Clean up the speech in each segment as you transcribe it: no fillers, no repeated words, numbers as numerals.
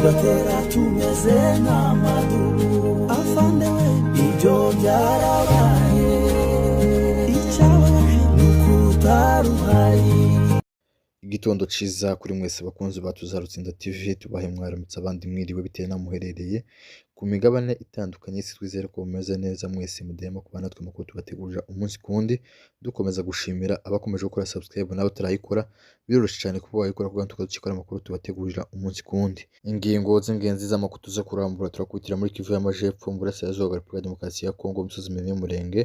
Tugatera tumeze nk'amadubu. Afande we, ibyo byarabaye, icyababaje ni uko utari uhari. Igitondo ciza kuri mwese bakunzi ba Tuzarutsinda TV, tubahe mwaramutse, abandi mwiriwe bitewe n'aho muherereye ku migabane itandukanye y'isi. Twizere ko mumeze neza mwese, mudahema kuba natwe makuru tubategurira umunsi ku wundi. Dukomeza gushimira abakomeje gukora subscribe n'abatarayikora, biroroshye cyane kuba wayikora kugira ngo tukadukikora amakuru tubategurira umunsi ku wundi. Ingingo z'ingenzi z'amakuru tuza kurambura, turakubitira muri Kivu y'Amajepfo, mu Burasirazuba bwa Repubulika ya Demokarasi ya Kongo, mu misozi miremire y'Umurenge,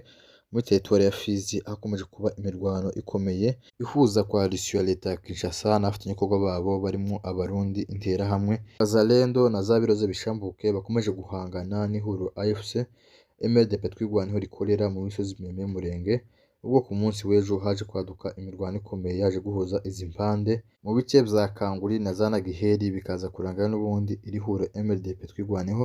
muri teritwari ya Fizi, hakomeje kuba imirwano ikomeye ihuza coalition ya leta ya Kinshasa n'abafatanyabikorwa babo barimo Abarundi, Interahamwe, Wazalendo na za Biroze Bishambuke, bakomeje guhangana n'ihuriro AFC MRDP Twirwaneho rikorera mu misozi miremire y'Umurenge. Ubwo ku munsi w'ejo haje kwaduka imirwano ikomeye yaje guhuza izi mpande mu bice bya Kanguri na za Nagiheri, bikaza kurangira n'ubundi iri huriro MRDP Twirwaneho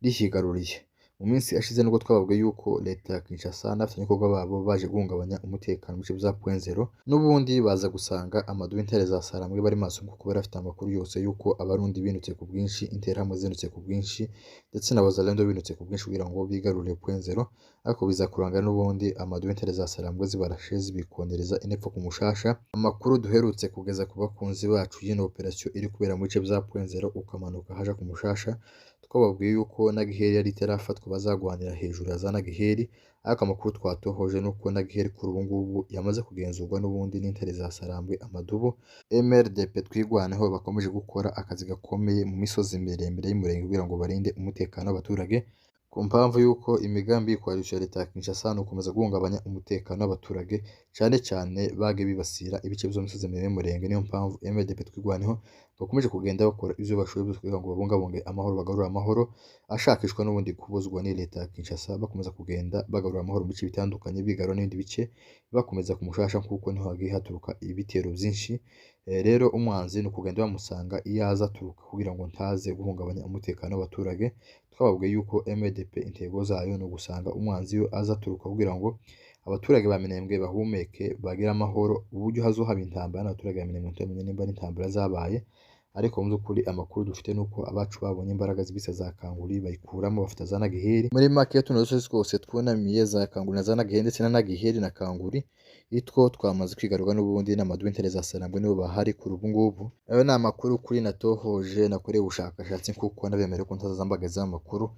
rihigaruriye. Mu minsi yashize nubwo twababwiye yuko leta ya Kinshasa n'abafatanyabikorwa babo baje guhungabanya umutekano mu bice bya Point Zero, n'ubundi baza gusanga amadubu intare za Sarambwe bari maso, kuko bari bafite amakuru yose yuko Abarundi binutse ku bwinshi, Interahamwe zinutse ku bwinshi, ndetse na Wazalendo binutse ku bwinshi kugira ngo bigarurire Point Zero, ariko biza kuranga n'ubundi amadubu intare za Sarambwe zibarashe, zibikonereza inepfo ku mushasha. Amakuru duherutse kugeza ku bakunzi bacu y'ino operasiyo iri kubera mu bice bya Point Zero ukamanuka haja ku mushasha, twababwiye yuko Nagiheri yari itarafatwa, bazagwanira hejuru ya za Nagiheri, ariko amakuru twatohoje nuko Nagiheri kuri ubu ngubu yamaze kugenzurwa n'ubundi n'intare za Sarambwe, amadubu MRDP Twirwaneho bakomeje gukora akazi gakomeye mu misozi miremire y'Umurenge kugira ngo barinde umutekano w'abaturage, ku mpamvu y'uko imigambi y'ikoalition ya leta ya Kinshasa ni ugukomeza guhungabanya umutekano w'abaturage, cyane cyane bage bibasira ibice byo mu misozi miremire y'Umurenge. Niyo mpamvu MRDP Twirwaneho bakomeje kugenda bakora ibyo bashoboye byose kugira ngo babungabunge amahoro, bagarure amahoro ashakishwa n'ubundi kubuzwa ni leta ya Kinshasa. Bakomeza kugenda bagarura amahoro mu bice bitandukanye, bigarura n'ibindi bice, bakomeza ku mushasha kuko niho hagiye haturuka ibitero byinshi. Rero umwanzi ni ukugenda bamusanga iyo aza aturuka kugira ngo ntaze guhungabanya umutekano w'abaturage. Twababwiye yuko MDP intego zayo ni ugusanga umwanzi iyo aza aturuka kugira ngo abaturage ba Minembwe bahumeke, bagire amahoro, uburyo hazohaba intambara n'abaturage ba Minembwe ntibamenye nimba ari intambara zabaye. Ariko mu by'ukuri amakuru dufite ni uko abacu babonye imbaraga zibisa za Kanguri, bayikuramo, bafata za Nagiheri. Muri make tuno dusozi twose twunamiye za Kanguri na za Nagiheri, ndetse na Nagiheri na Kanguri, itwo twamaze kwigarurwa n'ubundi n'amadubu intare za Sarambwe nibo bahari kuri ubu ngubu. Ayo ni amakuru kuri natohoje, nakoreye ubushakashatsi, kuko nabemereye ko ntazazambagaza amakuru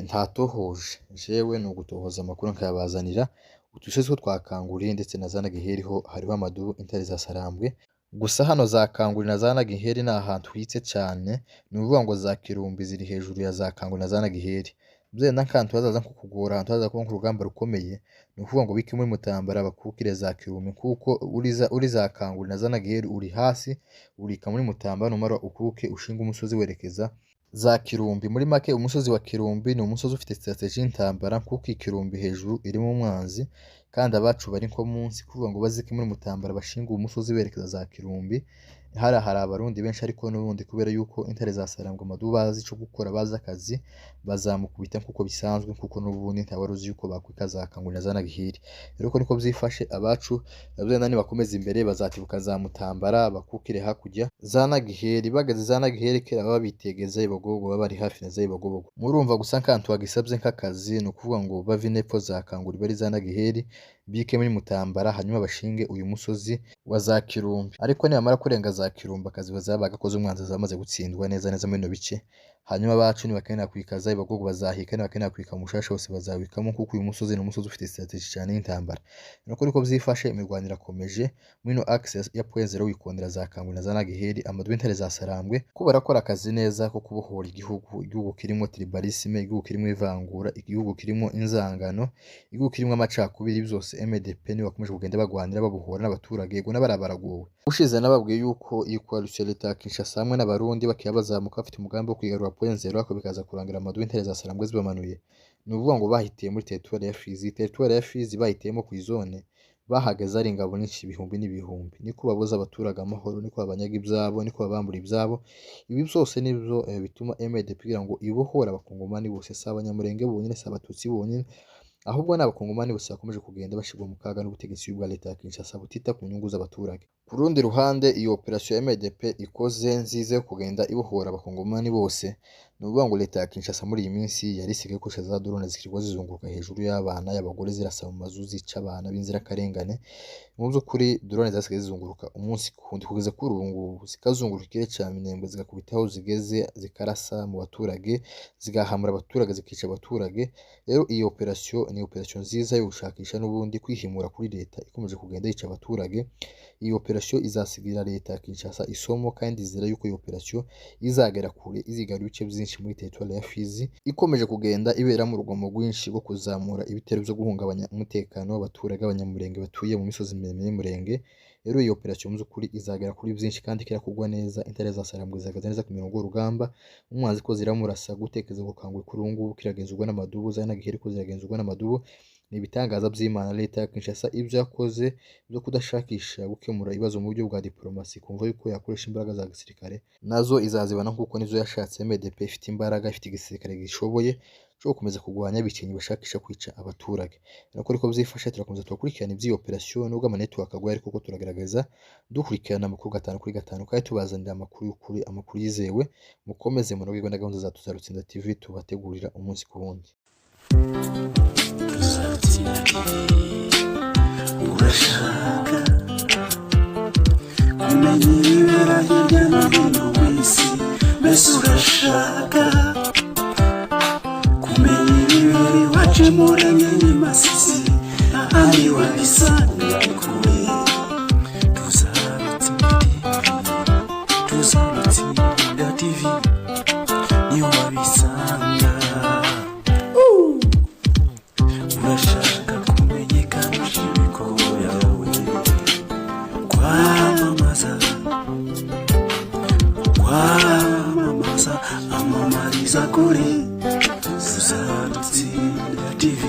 ntatohoje. Jewe ni ugutohoza amakuru nkayabazanira. Udusozi two twa Kanguri ndetse na za Nagiheri ho hariho amadubu intare za Sarambwe. Gusa hano za Kanguri na za Nagiheri ni ahantu hitse cyane, ni ukuvuga ngo za Kirumbi ziri hejuru ya za Kanguri na za Nagiheri. Byenda nk'ahantu hazaza nko kugora, ahantu hazaza kuba nk'urugamba rukomeye, ni ukuvuga ngo bike muri Mutambara bakukire za Kirumbi, kuko uri za Kanguri na za Nagiheri uri hasi, urika muri Mutambara, numara ukuke ushinga umusozi werekeza za Kirumbi. Muri make umusozi wa Kirumbi ni umusozi ufite strategy y'intambara, kuko Ikirumbi hejuru irimo umwanzi kandi abacu bari nko munsi, kuvuga ngo bazike muri Mutambara bashinga umusozi berekeza za Kirumbi. Hari Abarundi benshi, ariko n'ubundi kubera yuko intare za Sarambwe amadubu bazi ico gukora, bazi akazi, bazamukubita nkuko bisanzwe, kuko n'ubundi ntawari uzi yuko bakwika za Kanguri na za Nagiheri. Rero uko niko byifashe, abacu byenda nibakomeza imbere bazatibuka za Mutambara, bakukire hakurya za Nagiheri. Bageze za Nagiheri kera baba bitegeza Ibogobogo, baba bari hafi na za Ibogobogo. Murumva gusa nkantu wagisabye nk'akazi, ni ukuvuga ngo bave inepfo za Kanguri bari za Nagiheri, bike muri Mutambara, hanyuma bashinge uyu musozi wa za Kirumbi. Ariko nibamara kurenga za Kirumbi akazi bazaba bagakoze, umwanzi azaba amaze gutsindwa neza neza muri bino bice. Hanyuma abacu nibakenera kwikaza Ibogobogo bazahika, nibakenera kwika Mushasha hose bazawikamo, kuko uyu musozi ni umusozi ufite strategy cyane y'intambara. Nuko niko byifashe, imirwano irakomeje muri no axis ya Point Zero, wikondera za Kanguri na za Nagiheri, amadubu intare za Sarambwe ko barakora akazi neza ko kubohora igihugu, igihugu kirimo tribalisme, igihugu kirimo ivangura, igihugu kirimo inzangano, igihugu kirimo amacakubiri. Byose MDP nibo bakomeje kugenda bagwanira babohora n'abaturage, yego n'abarabaragowe. Ushize nababwiye yuko iyi coalition ya leta ya Kinshasa hamwe n'Abarundi bakiya bazamuka bafite umugambi wo kwigarura Point Zero, ariko bikaza kurangira amadubu intare za Sarambwe zibamanuye. Ni ukuvuga ngo bahitiye muri teritwari ya Fizi, teritwari ya Fizi bahitiyemo ku izone, bahagaze ari ingabo nyinshi ibihumbi n'ibihumbi, niko babuza abaturage amahoro, niko babanyaga ibyabo, niko babambura ibyabo. Ibi byose nibyo bituma MDP kugira ngo ibohore abakongomani bose, si Abanyamurenge bonyine, si Abatutsi bonyine, ahubwo ni Abakongomani bose bakomeje kugenda bashyirwa mu kaga n'ubutegetsi bwa leta ya Kinshasa butita ku nyungu z'abaturage. Ku rundi ruhande, iyo operasiyo ya MDP ikoze nziza yo kugenda ibohora abakongomani bose, ni ukuvuga ngo leta ya Kinshasa muri iyi minsi yari isigaye ikoresha za drone zikirirwa zizunguruka hejuru y'abana, y'abagore, zirasa mu mazu, zica abana b'inzirakarengane. Mu by'ukuri drone zasigaye zizunguruka umunsi ku wundi kugeza kuri ubu ngubu, zikazunguruka ikirere cya Minembwe, zigakubita aho zigeze, zikarasa mu baturage, zigahamura abaturage, zikica abaturage. Rero iyi operasiyo ni operasiyo nziza yo gushakisha n'ubundi kwihimura kuri leta ikomeje kugenda yica abaturage. Iyi operasiyo izasigira leta ya Kinshasa isomo, kandi izera yuko iyi operasiyo izagera kure, izigarura ibice byinshi muri teritwari ya Fizi ikomeje kugenda iberamo urugomo rwinshi rwo kuzamura ibitero byo guhungabanya umutekano w'abaturage b'Abanyamulenge batuye mu misozi miremire y'Umurenge. Rero iyi operasiyo mu by'ukuri izagera kuri byinshi kandi irakugwa neza. Intare za Sarambwe zihagaze neza ku mirongo y'urugamba, umwanzi ko ziramurasa gutekereza gukangura kuri ubu ngubu kiragenzurwa n'amadubu, za Nagiheri ko ziragenzurwa n'amadubu. Ni ibitangaza by'Imana. Leta ya Kinshasa ibyo yakoze byo kudashakisha gukemura ibibazo mu buryo bwa diplomasi, kumva yuko yakoresha imbaraga za gisirikare, nazo izazibona kuko nizo yashatse. MDP ifite imbaraga, ifite igisirikare gishoboye cyo gukomeza kurwanya abicanyi bashakisha kwica abaturage. Nuko ariko byifashe, turakomeza turakurikirana iby'iyi operasiyo nubwo ama network agoye, ariko ko turagaragaza dukurikirana amakuru gatanu kuri gatanu kandi tubazanira amakuru y'ukuri, amakuru yizewe. Mukomeze munogerwe na gahunda za Tuzarutsinda TV tubategurira umunsi ku wundi. Tuzarutsinda TV, urashaka kumenya ibibera hirya no hino ku isi? Mbese urashaka kumenya ibibera iwacu muri Masisi, ahandi wabisanga kure? Tuzarutsinda TV, Tuzarutsinda TV, niho wabisanga. Urashaka kumenyekanisha ibikorwa byawe, kwamamaza, kwamamaza, amamariza kuri Tuzarutsinda TV.